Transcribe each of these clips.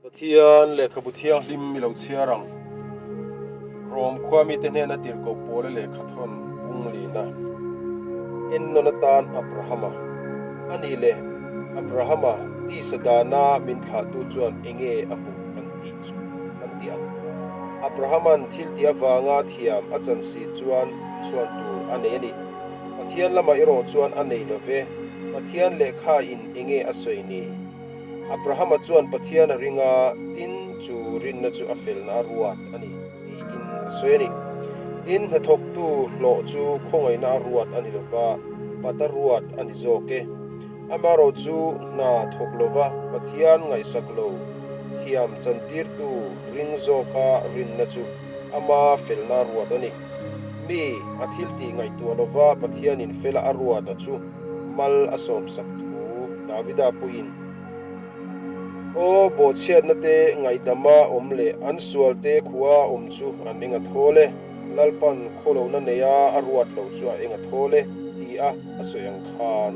Pathian lehkhabu thianghlim i lo chhiar ang. Rom khua mite hnena tirhkoh Paula lehkhathawn bung lina ennawn atan Abrahama a nih leh Abrahama tisa dana min thlahtu chuan enge a hmuh kan tih chu kan ti ang. Abrahama'n thil tih avanga thiam a chan si chuan chhuan tur a nei a ni. Pathian lamah erawh chuan a nei lo ve. Pathian lehkha in enge a sawi ni? Abrahama chuan Pathian a ring a, tin, chu rinna chu a felna a ruat a ni, tiin a sawi a ni. Tin, hnathawktu hlawh chu khawngaihna a ruat a ni lo va, pat a ruat a ni zawk e. Amaherawh chu hna thawk lo va, Pathian ngaihsak lo, thiam chantirtu ring zawka rinna chu ama felna a ruat a ni. Mi, a thiltih ngaihtuah lo va Pathianin fela a ruat a chu mal a sawmsak thu Davida pawhin, Aw, bawhchhiatna te ngaihdama awm leh an sual te khua awm chu an eng a thawl e, Lalpan khawlohna neia a ruat loh chu a eng a thawl e, ti a a sawi ang khan.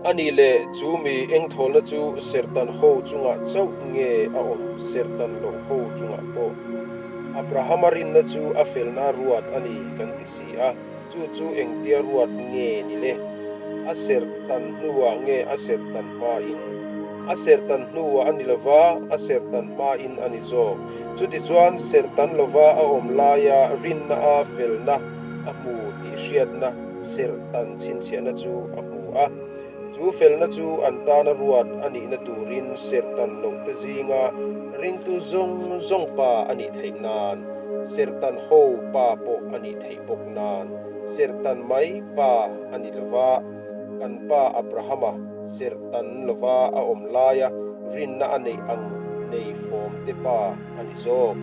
A nih leh chu mi eng thawlna chu serhtan ho chungah chauh nge a awm serhtan loh ho chungah pawh? Abrahama rinna chu a felna ruat a ni kan ti si a. Chu chu engtia ruat nge ni le? A serh tan hnuah nge a serh tan hmain? A serh tan hnuah a ni lova, a serh tan hmain a ni zawk. Chutichuan serh tan lova a awm laia rinna a felna a hmu tih hriatna serh tan chhinchhiahna chu a hmu a. Chu felna chu an tana ruat a nihna turin serh tan lohte zinga ringtu zawng zawng pa a nih theih nan, serh tan ho pa pawh a nih theih bawk nan, serh tan mai pa a ni lova, kan pa Abrahama serh tan lova a awm laia rinna a neih ang nei fawmte pa a ni zawk.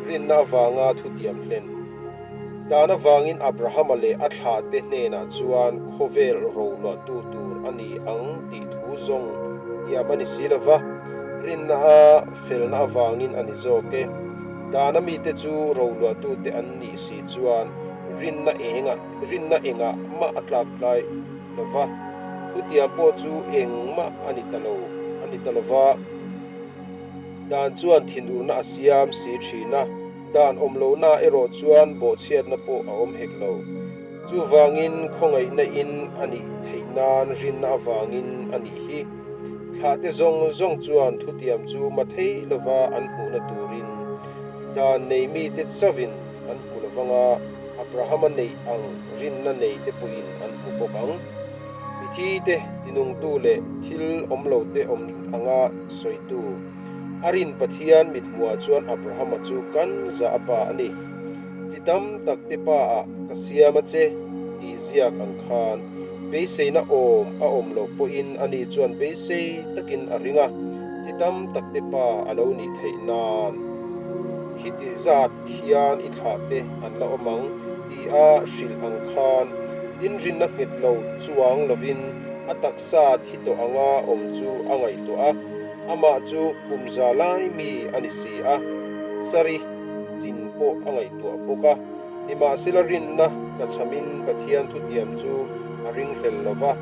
Rinna avanga thutiam hlen. Dan avangin Abrahama leh a thlahte hnenah chuan khawvel roluahtu tur a ni ang tih thu zawng tiam a ni si lo va, rinna a felna avangin a ni zawk e. Dana mite chu roluahtute an nih si chuan rinna engah rinna engah mah a tlak tlai lo va, thutiam pawh chu engmah a ni ta lo a ni ta lo va. Dan chuan thinurna a siam si thin a. Dan awm lohna erawh chuan bawhchhiatna pawh a awm hek lo. Chuvangin khawngaihna in a nih theih nan rinna avangin a nih hi. Thlahte zawng zawng chuan thutiam chu ma thei lova an hmuhna turin dan nei mite chauhin an hmu lovang a, Abrahama neih ang rinna neite pawhin an hmu bawk ang. Mithite tinungtu leh thil awm lote awm anga sawitu. A rin Pathian mithmuhah chuan Abrahama chu kan zah a pa a ni. Chi tam tak te pa ah ka siam a che tih ziak ang khan beiseina awm a awm loh pawhin ani chuan beisei takin a ring a, chi tam tak te pa a lo nih theih nan khiti zat khian i thlah te an la awm ang tih a hrilh ang khan inrinna nghet lo chuang lovin a taksa thi tawh anga awm chu a ngaihtuah a. Amah chu kum za lai mi a ni si a, Sari chin pawh a ngaihtuah bawk a. Nimahsela rinna tlachhamin Pathian thutiam chu a ringhlel lo va,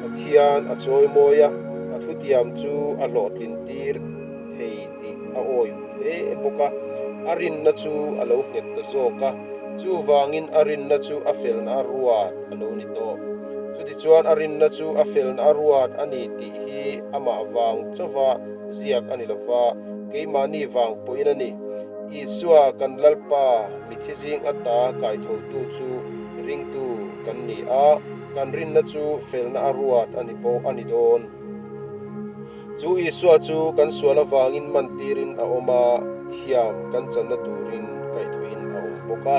Pathian a chawimawi a, a thutiam chu a hlawhtlin tir thei tih a awi hle bawk a. A rinna chu a lo nghet ta zawk a, chuvangin a rinna chu a felna a ruat a lo ni tawh. Chutichuan a rinna chu a felna a ruat a ni tih hi amah vang chauva ziak a ni lo va, keimahni vang pawhin a ni. Isua kan Lalpa mithi zing ata kaithotu chu ringtu kan ni a, kan rinna chu felna a ruat a ni pawh a ni dawn. Chu Isua chu kan sual avangin mantirin a awm a, thiam kan channa turin kaihthawhin a awm bawk a.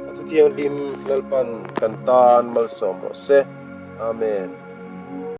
A thuthianghlim Lalpan kan tan malsawm rawh se. Amen.